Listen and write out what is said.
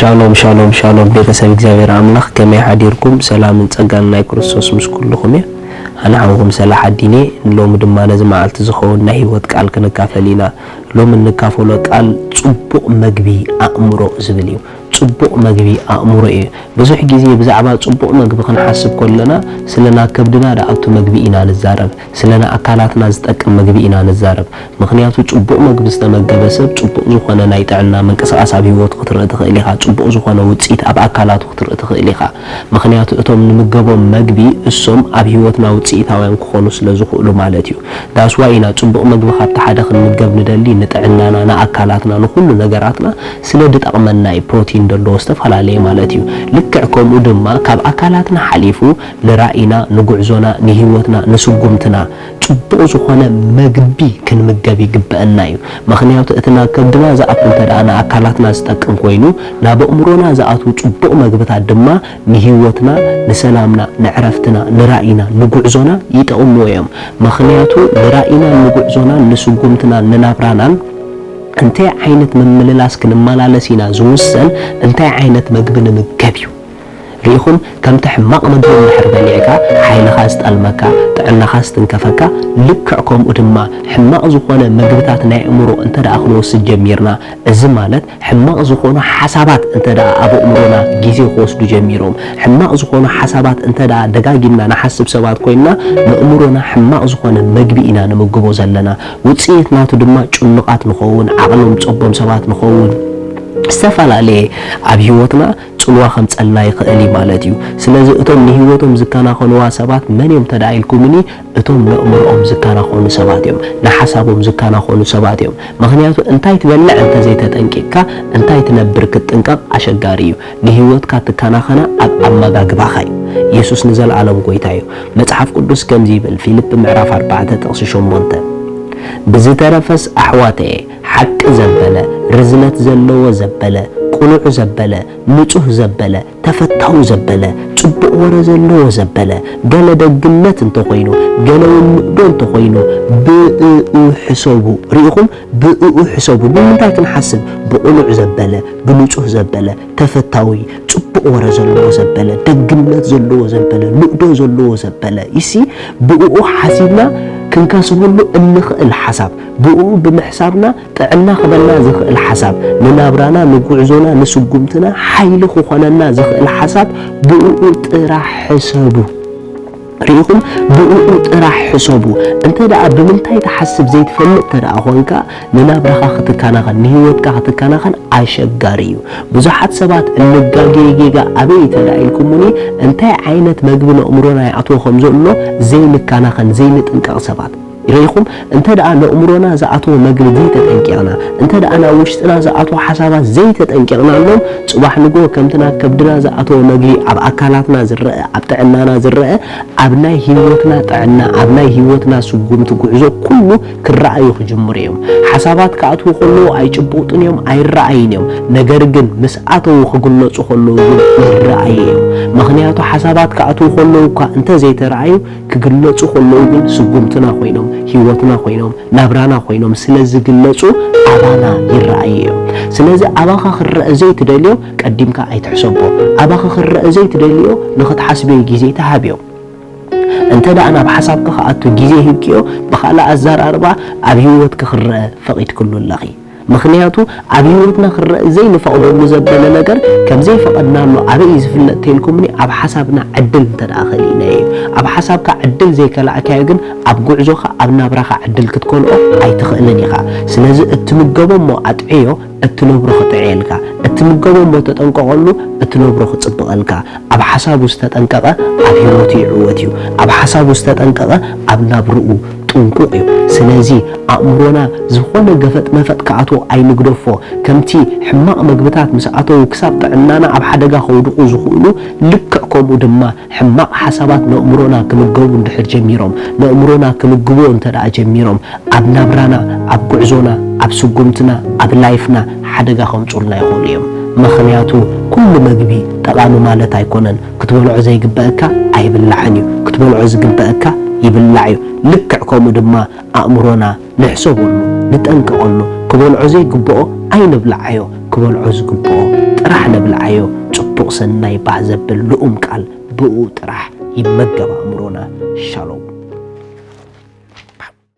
ሻሎም ሻሎም ሻሎም፣ ቤተሰብ እግዚኣብሔር ኣምላኽ ከመይ ሓዲርኩም? ሰላምን ጸጋን ናይ ክርስቶስ ምስ ኩልኹም እየ። ኣነ ሓውኹም ሰላሕ ኣዲኔ። ሎሚ ድማ ነዚ መዓልቲ ዝኸውን ናይ ህይወት ቃል ክንካፈል ኢና። ሎሚ እንካፈሎ ቃል ጽቡቕ መግቢ ኣእምሮ ዝብል እዩ። ጽቡቕ መግቢ ኣእምሮ እዩ። ብዙሕ ግዜ ብዛዕባ ጽቡቕ መግቢ ክንሓስብ ከለና ስለና ከብድና ደኣ ኣብቲ መግቢ ኢና ንዛረብ። ስለና ኣካላትና ዝጠቅም መግቢ ኢና ንዛረብ። ምኽንያቱ ጽቡቕ መግቢ ዝተመገበ ሰብ ጽቡቕ ዝኾነ ናይ ጥዕና ምንቅስቓስ ኣብ ህይወቱ ክትርኢ ትኽእል ኢኻ። ጽቡቕ ዝኾነ ውጽኢት ኣብ ኣካላቱ ክትርኢ ትኽእል ኢኻ። ምኽንያቱ እቶም ንምገቦም መግቢ እሶም ኣብ ህይወትና ውጽኢታውያን ክኾኑ ስለ ዝኽእሉ ማለት እዩ። ዳስዋ ኢና ጽቡቕ መግቢ ካብቲ ሓደ ክንምገብ ንደሊ፣ ንጥዕናና፣ ንኣካላትና፣ ንኹሉ ነገራትና ስለ ድጠቕመና እዩ። ፕሮቲን ደለዎ ዝተፈላለየ ማለት እዩ። ልክዕ ከምኡ ድማ ካብ ኣካላትና ሓሊፉ ንራእይና፣ ንጉዕዞና፣ ንህይወትና፣ ንስጉምትና ጽቡቕ ዝኾነ መግቢ ክንምገብ ይግበአና እዩ። ምኽንያቱ እቲ ናብ ከብድና ዝኣቱ እንተ ደኣ ንኣካላትና ዝጠቅም ኮይኑ፣ ናብ ኣእምሮና ዝኣትዉ ጽቡቕ መግብታት ድማ ንህይወትና፣ ንሰላምና፣ ንዕረፍትና፣ ንራእይና፣ ንጉዕዞና ይጠቕምዎ እዮም። ምኽንያቱ ንራእይናን ንጉዕዞናን ንስጉምትናን ንናብራናን እንታይ ዓይነት ምምልላስ ክንመላለስ ኢና ዝውሰን እንታይ ዓይነት መግቢ ንምገብ እዩ። ርኢኹም፣ ከምቲ ሕማቕ መግቢ እንድሕር በሊዕካ ሓይልኻ ዝጠልመካ፣ ጥዕናኻ ዝትንከፈካ፣ ልክዕ ከምኡ ድማ ሕማቕ ዝኾነ መግብታት ናይ ኣእምሮ እንተ ደኣ ክንወስድ ጀሚርና፣ እዚ ማለት ሕማቕ ዝኾኑ ሓሳባት እንተ ደኣ ኣብ ኣእምሮና ግዜ ክወስዱ ጀሚሮም፣ ሕማቕ ዝኾኑ ሓሳባት እንተ ደኣ ደጋጊምና ንሓስብ ሰባት ኮይንና፣ ንኣእምሮና ሕማቕ ዝኾነ መግቢ ኢና ንምግቦ ዘለና። ውጽኢት ናቱ ድማ ጭኑቓት ንኸውን፣ ዓቕሎም ጸቦም ሰባት ንኸውን፣ ዝተፈላለየ ኣብ ህይወትና ጽልዋ ከምጸልና ይኽእል እዩ ማለት እዩ። ስለዚ እቶም ንህይወቶም ዝከናኸንዋ ሰባት መን እዮም ተዳ ኢልኩምኒ፣ እቶም ነእምሮኦም ዝከናኸኑ ሰባት እዮም፣ ንሓሳቦም ዝከናኸኑ ሰባት እዮም። ምኽንያቱ እንታይ ትበልዕ እንተ ዘይተጠንቂቕካ እንታይ ትነብር ክትጥንቀቕ ኣሸጋሪ እዩ። ንህይወትካ ትከናኸና ኣብ ኣመጋግባኻ እዩ። የሱስ ንዘለኣለም ጎይታ እዩ። መጽሓፍ ቅዱስ ከምዚ ይብል፣ ፊልፕ ምዕራፍ ኣርባዕተ ጥቕሲ ሸሞንተ፣ ብዝተረፈስ ኣሕዋተየ፣ ሓቂ ዘበለ፣ ርዝነት ዘለዎ ዘበለ፣ ቅኑዕ ዘበለ፣ ንጹህ ዘበለ፣ ተፈታዊ ዘበለ፣ ጽቡቕ ወረ ዘለዎ ዘበለ፣ ገለ ደግነት እንተኾይኑ፣ ገለ እውን ንእዶ እንተኾይኑ፣ ብእኡ ሕሰቡ። ርኢኹም? ብእኡ ሕሰቡ። ንምንታይ ክንሓስብ? ብቕኑዕ ዘበለ፣ ብንጹህ ዘበለ፣ ተፈታዊ፣ ጽቡቕ ወረ ዘለዎ ዘበለ፣ ደግነት ዘለዎ ዘበለ፣ ንእዶ ዘለዎ ዘበለ። ይሲ ብእኡ ሓሲብና ክንከስበሉ እንኽእል ሓሳብ፣ ብእኡ ብምሕሳብና ጥዕና ክበና ዝኽእል ሓሳብ፣ ንናብራና፣ ንጉዕዞና፣ ንስጉምትና ሓይሊ ክኾነና ዝኽእል ሓሳብ ብእኡ ጥራሕ ሕሰቡ። ርኢኹም? ብእኡ ጥራሕ ሕሰቡ። እንተ ደኣ ብምንታይ ትሓስብ ዘይትፈልጥ እንተ ደኣ ኾንካ፣ ንናብራኻ ክትከናኸን፣ ንህይወትካ ክትከናኸን ኣሸጋሪ እዩ። ብዙሓት ሰባት እንጋገየ ጌጋ ኣበይ እዩ እንተ ደኣ ኢልኩምኒ፣ እንታይ ዓይነት መግቢ ነእምሮና ይኣትዎ ከም ዘሎ ዘይንከናኸን፣ ዘይንጥንቀቕ ሰባት። ርኢኹም? እንተ ደኣ ነእምሮና ዝኣተወ መግቢ ዘይተጠንቂቕና፣ እንተ ደኣ ናብ ውሽጥና ዝኣተወ ሓሳባት ዘይተጠንቂቕናሎም፣ ጽባሕ ንግሆ ከምቲ ናብ ከብድና ዝኣተወ መግቢ ኣብ ኣካላትና ዝረአ፣ ኣብ ጥዕናና ዝረአ፣ ኣብ ናይ ህይወትና ጥዕና፣ ኣብ ናይ ህይወትና ስጉምቲ ጉዕዞ ኩሉ ክረኣዩ ክጅምሩ እዮም። ሓሳባት ክኣትዉ ከለዉ ኣይጭቡጥን እዮም፣ ኣይረኣይን እዮም። ነገር ግን ምስ ኣተዉ ክግለጹ ከለዉ ግን ይረኣዩ እዮም። ምኽንያቱ ሓሳባት ክኣትዉ ከለዉ እኳ እንተ ዘይተረኣዩ፣ ክግለጹ ከለዉ ግን ስጉምትና ኮይኖም፣ ህይወትና ኮይኖም፣ ናብራና ኮይኖም ስለ ዝግለጹ ኣባና ይረኣዩ እዮም። ስለዚ ኣባኻ ክረአ ዘይትደልዮ ቀዲምካ ኣይትሕሰቦ። ኣባኺ ክረአ ዘይትደልዮ ንኽትሓስብዮ ግዜ ተሃብዮ። እንተ ደኣ ናብ ሓሳብኪ ክኣቱ ግዜ ሂብክዮ፣ ብኻልእ ኣዘራርባ ኣብ ህይወትኪ ክረአ ፈቒድክሉ ኣለኺ። ምኽንያቱ ኣብ ህይወትና ክረአ ዘይንፈቕደሉ ዘበለ ነገር ከም ዘይፈቐድናሉ ኣበይ እዩ ዝፍለጥ ተልኩምኒ? ኣብ ሓሳብና ዕድል እንተ ደኣ ከሊእናዮ እዩ። ኣብ ሓሳብካ ዕድል ዘይከላእካዮ ግን ኣብ ጉዕዞኻ፣ ኣብ ናብራኻ ዕድል ክትከልኦ ኣይትኽእልን ኢኻ። ስለዚ እትምገቦ እሞ ኣጥዕዮ፣ እትነብሮ ክጥዕየልካ። እትምገቦ እሞ ተጠንቀቐሉ፣ እትነብሮ ክጽብቐልካ። ኣብ ሓሳቡ ዝተጠንቀቐ ኣብ ህይወቱ ይዕወት እዩ። ኣብ ሓሳቡ ዝተጠንቀቐ ኣብ ናብርኡ ጥንቁቕ እዩ። ስለዚ ኣእምሮና ዝኾነ ገፈጥ መፈጥ ክኣትዎ ኣይንግደፎ። ከምቲ ሕማቕ መግብታት ምስ ኣተዉ ክሳብ ጥዕናና ኣብ ሓደጋ ከውድቑ ዝኽእሉ፣ ልክዕ ከምኡ ድማ ሕማቕ ሓሳባት ነእምሮና ክምገቡ እንድሕር ጀሚሮም፣ ነእምሮና ክምግብዎ እንተ ደኣ ጀሚሮም፣ ኣብ ናብራና፣ ኣብ ጉዕዞና፣ ኣብ ስጉምትና፣ ኣብ ላይፍና ሓደጋ ከምጹልና ይኽእሉ እዮም። ምኽንያቱ ኩሉ መግቢ ጠቓሚ ማለት ኣይኮነን። ክትበልዖ ዘይግበአካ ኣይብላዕን እዩ። ክትበልዖ ዝግበአካ ይብላዕ እዩ። ልክዕ ከምኡ ድማ ኣእምሮና ንሕሰበሉ፣ ንጠንቀቐሉ። ክበልዖ ዘይግብኦ ኣይንብልዓዮ። ክበልዖ ዝግብኦ ጥራሕ ነብልዓዮ። ጽቡቕ ሰናይ ባህ ዘብል ልኡም ቃል ብኡ ጥራሕ ይመገብ ኣእምሮና። ሻሎም።